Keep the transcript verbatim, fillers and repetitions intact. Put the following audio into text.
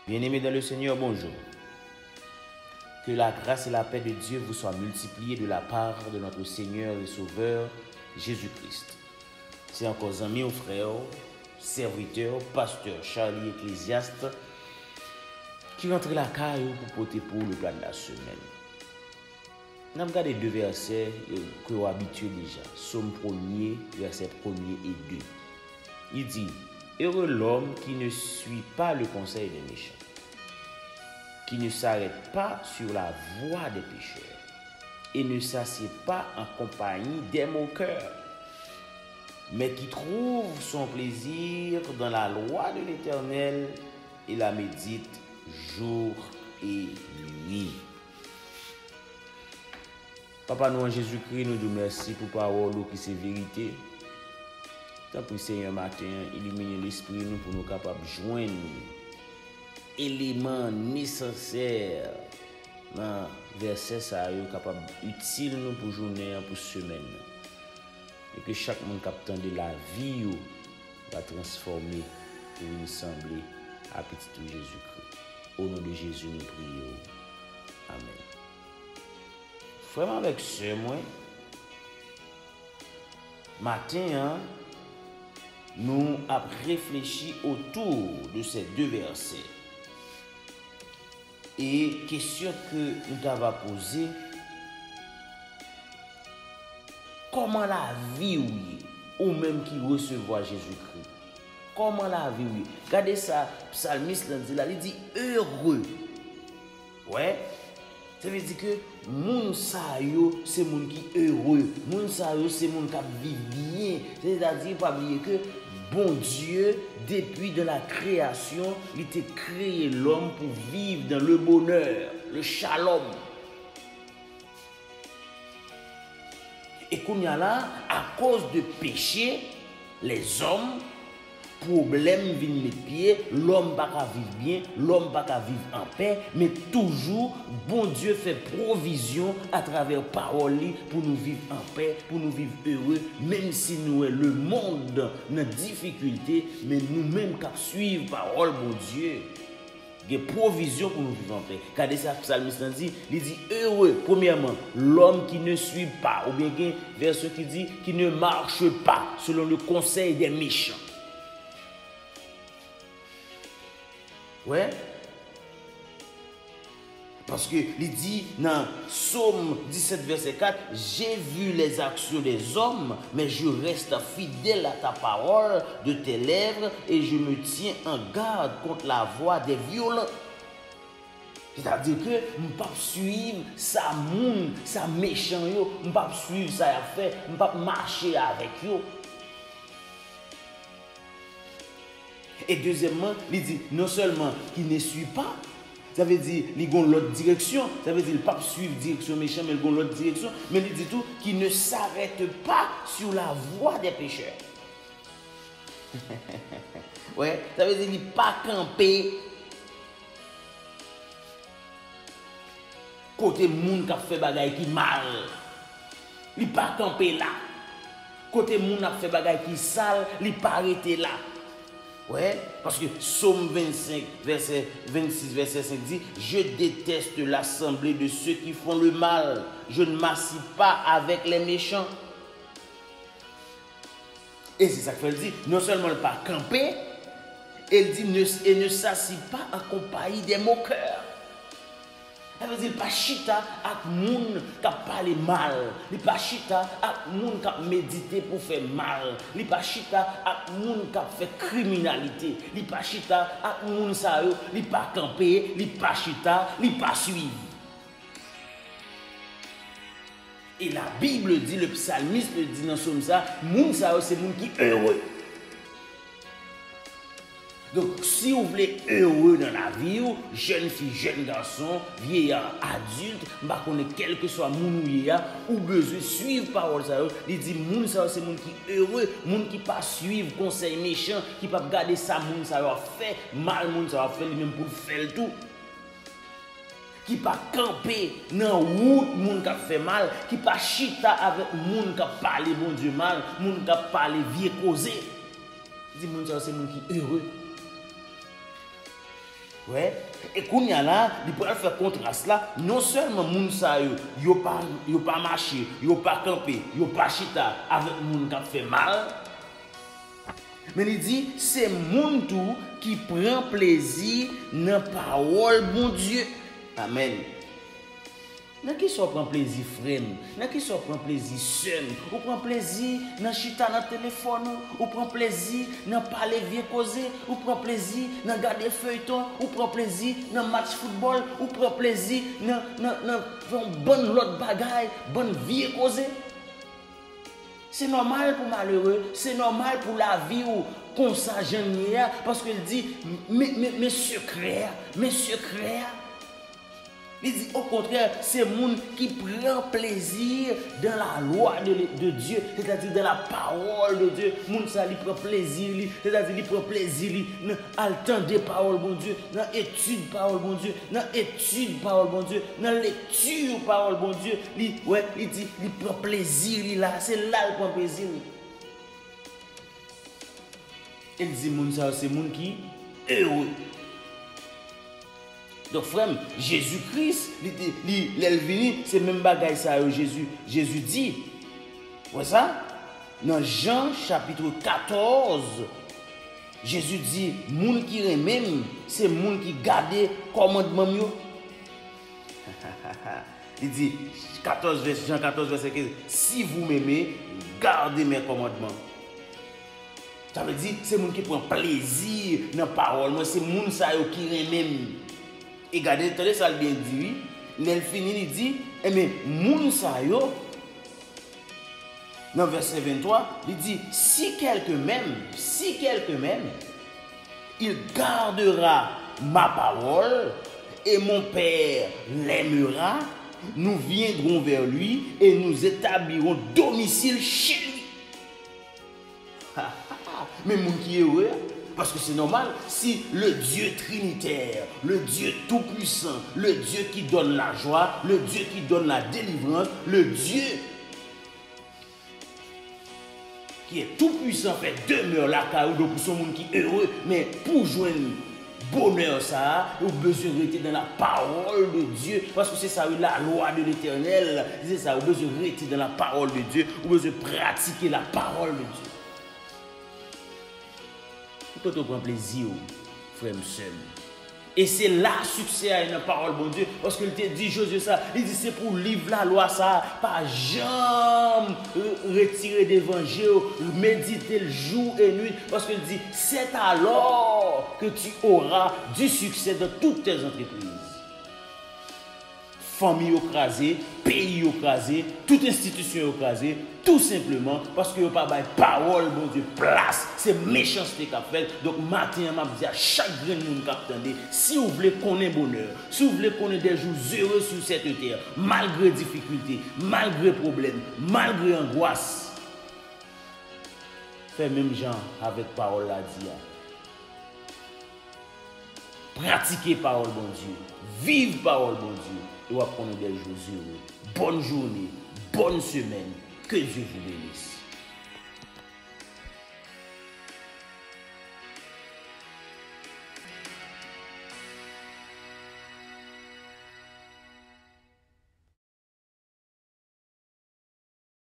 Bien-aimés dans le Seigneur, bonjour. Que la grâce et la paix de Dieu vous soient multipliées de la part de notre Seigneur et Sauveur Jésus-Christ. C'est encore ami ou frère, serviteur, pasteur Charlie Ecclésiaste, ki rantre lakay ou pou pote pou ou le plat de la semaine. N ap gade de vèsè ke w abitye deja. Sòm premye, vèsè premye e de. Li di, Heureux l'homme qui ne suit pas le conseil des méchants, qui ne s'arrête pas sur la voie des pécheurs, et ne s'assied pas en compagnie des moqueurs, mais qui trouve son plaisir dans la loi de l'Éternel et la médite jour et nuit. Papa nou an Jezikri, nou di w mèsi pou pawòl ou ki se verite. Tanpri, Senyè, maten an, ilimine lespri nou pou nou kapab jwenn eleman nesesè nan vèsè sa yo, kapab itil nou pou jounen an, pou semèn nan. E ke chak moun k ap tande, lavi yo va transfòme pou vin sanble a Pitit ou Jezikri. O non de Jezi, nou priye w. Amèn. Frè m avèk sè mwen, maten an, nou ap reflechi otou de se de vèsè. E kesyon ke nou ta va poze, kòman lavi w ye, ou menm ki resevwa Jezikri? Kòman lavi w ye? Gade sa psalmis lan di la, li di, heureux. Wè, sa vle di ke moun sa yo se moun ki ere, moun sa yo se moun k ap viv byen. Sètadi, pa bliye ke Bondye, depi dan la kreyasyon, li te kreye lòm pou viv dans le bonheur, le shalom. E kounye a la, akoz de peche, lèzòm, pwoblèm vin met pye, lòm pa ka viv byen, lòm pa ka viv anpè, men toujou, Bondye fè pwovizyon atravè pawòl li pou nou viv anpè, pou nou viv ere, menm si nou wè lemonn nan difikilte, men nou menm k ap swiv pawòl Bondye, gen pwovizyon pou nou viv anpè. Gade sa psalmis lan di, li di, heureux, premyèman, l'homme qui ne suit pas, oubyen gen vèsyon ki di, qui ne marche pas selon le conseil des méchants. Wè. Paske li di nan Sòm disèt vèsè kat, j'ai vu les actions des hommes, mais je reste fidèle à ta parole de tes lèvres, et je me tiens en garde contre la voie des violents. Sètadi ke m p ap swiv sa moun, sa mechan yo, m p ap swiv sa y ap fè, m p ap mache avèk yo. E dezyèmman, li di, non sèlman ki ne suit pas, sa vle di li gon lòt direksyon, sa vle di l p ap swiv direksyon mechan, men l gon lòt direksyon, men li di tou, qui ne s'arrête pas sur la voie des pécheurs. Wè, sa vle di li pa kanpe kote moun k ap fè bagay ki mal. Li pa kanpe la. Kote moun ap fè bagay ki sal, li pa rete la. Wè, paske Sòm vennsenk, vèsè vennsis, vèsè senk di, je déteste l'assemblée de ceux qui font le mal. Je ne m'assis pas avec les méchants. E se sa k fè l di, non sèlman l pa kanpe, e l di, ne, et ne s'assit pas en compagnie des moqueurs. Sa vle di, li pa chita ak moun k ap pale mal. Li pa chita ak moun k ap medite pou fè mal. Li pa chita ak moun k ap fè kriminalite. Li pa chita ak moun sa yo. Li pa kanpe, li pa chita, li pa swiv. E la Bible di, le psalmiste di nan sòm sa, moun sa yo se moun ki ere. Donk, si w vle ere nan lavi w, jèn fi, jèn gason, vyeya, adilt, m pa konnen kèlkeswa moun ou ye a, ou bezwen swiv pawòl sa yo. Li di, moun sa yo se moun ki ere, moun ki pa swiv konsèy mechan, ki p ap gade sa moun sa yo ap fè, mal moun sa yo ap fè, li menm pou l fè l tou. Ki pa kanpe nan wout moun k ap fè mal, ki pa chita avèk moun k ap pale Bondye mal, moun k ap pale vye koze. Di moun sa yo se moun ki ere. Wè, e kounye a la, li pral fè kontras la, non sèlman moun sa yo, yo pa, yo pa mache, yo pa kanpe, yo pa chita avèk moun k ap fè mal, men li di, se moun tou ki pran plezi nan pawòl Bondye. Amèn. Nan kisa w pran plezi, frè m? Nan kisa w pran plezi, sè m? Ou pran plezi nan chita nan telefòn ou? Ou pran plezi nan pale vye koze? Ou pran plezi nan gade feyton? Ou pran plezi nan match foutbòl? Ou pran plezi nan, nan, nan fè yon bann lòt bagay, bann vye koze? Se nòmal pou malere, se nòmal pou lavi w konsa jan l ye a, paske l di, men, men, men sekrè a, men sekrè a. Li di, okontrè, se moun ki pran plezi dans la loi de, de Dieu, c'est-à-dire dans la parole de Dieu. Moun sa, li pran plezi li, c'est-à-dire li pran plezi li nan al tande pawòl Bondye, nan etid pawòl Bondye, nan etid pawòl Bondye, nan lekti pawòl Bondye. Li, wè, li di, li pran plezi li la, se la l pran plezi li. E l di moun sa yo se moun ki ere. Donk, frè m, Jezi Kris, li te, li, lè l vini, se menm bagay sa yo Jezi, Jezi di. Wè sa? Nan Jan chapit katòz, Jezi di, moun ki renmen m, se moun ki gade kòmandman m yo. Li di, katòz vès, Jan katòz, vèsè kenz, si vous m'aimez, gardez mes commandements. Sa vle di, se moun ki pran plezi nan pawòl mwen, se moun sa yo ki renmen m. E gade, tande sa l byen di, wi. Lè l fini, li di, enben, moun sa yo, nan vèsè venntwa, li di, si quelqu'un m'aime, si quelqu'un m'aime, il gardera ma parole, et mon Père l'aimera, nous viendrons vers lui et nous établirons domicile chez lui. Men moun ki ere a, paske se nòmal, si le Dieu trinitaire, le Dieu tout-puissant, le Dieu qui donne la joie, le Dieu qui donne la délivrance, le Dieu qui est tout-puissant fè demè lakay ou, donk ou se yon moun ki ere, men pou jwenn bonè sa a, ou bezwen rete dans la parole de Dieu, paske se sa, wi, la loi de l'Éternel, se sa, ou bezwen rete dans la parole de Dieu, ou bezwen pratike la parole de Dieu. Ki kote w pran plezi w, frè m, sè m? E se la siksè a ye nan pawòl Bondye, paske l te di Jozye sa, li di se pou liv lalwa sa a pa janm re-, retire devan je w, medite l jou e nuit, paske l di, c'est alors que tu auras du succès dans toutes tes entreprises. Fanmi yo kraze, peyi yo kraze, tout enstitisyon yo kraze, tou senpleman paske yo pa bay pawòl Bondye plas. Se mechanste k ap fèt. Donk, maten an, m ap di a chak grenn moun k ap tande, si w vle konnen bonè, si w vle konnen des jours heureux sur cette terre, malgre difikilte, malgre pwoblèm, malgre angwas, fè menm jan avèk pawòl la di a. Pratike pawòl Bondye, viv pawòl Bondye, e w ap konnen des jours heureux. Bonne journée, bonne semaine, que Dieu vous bénisse.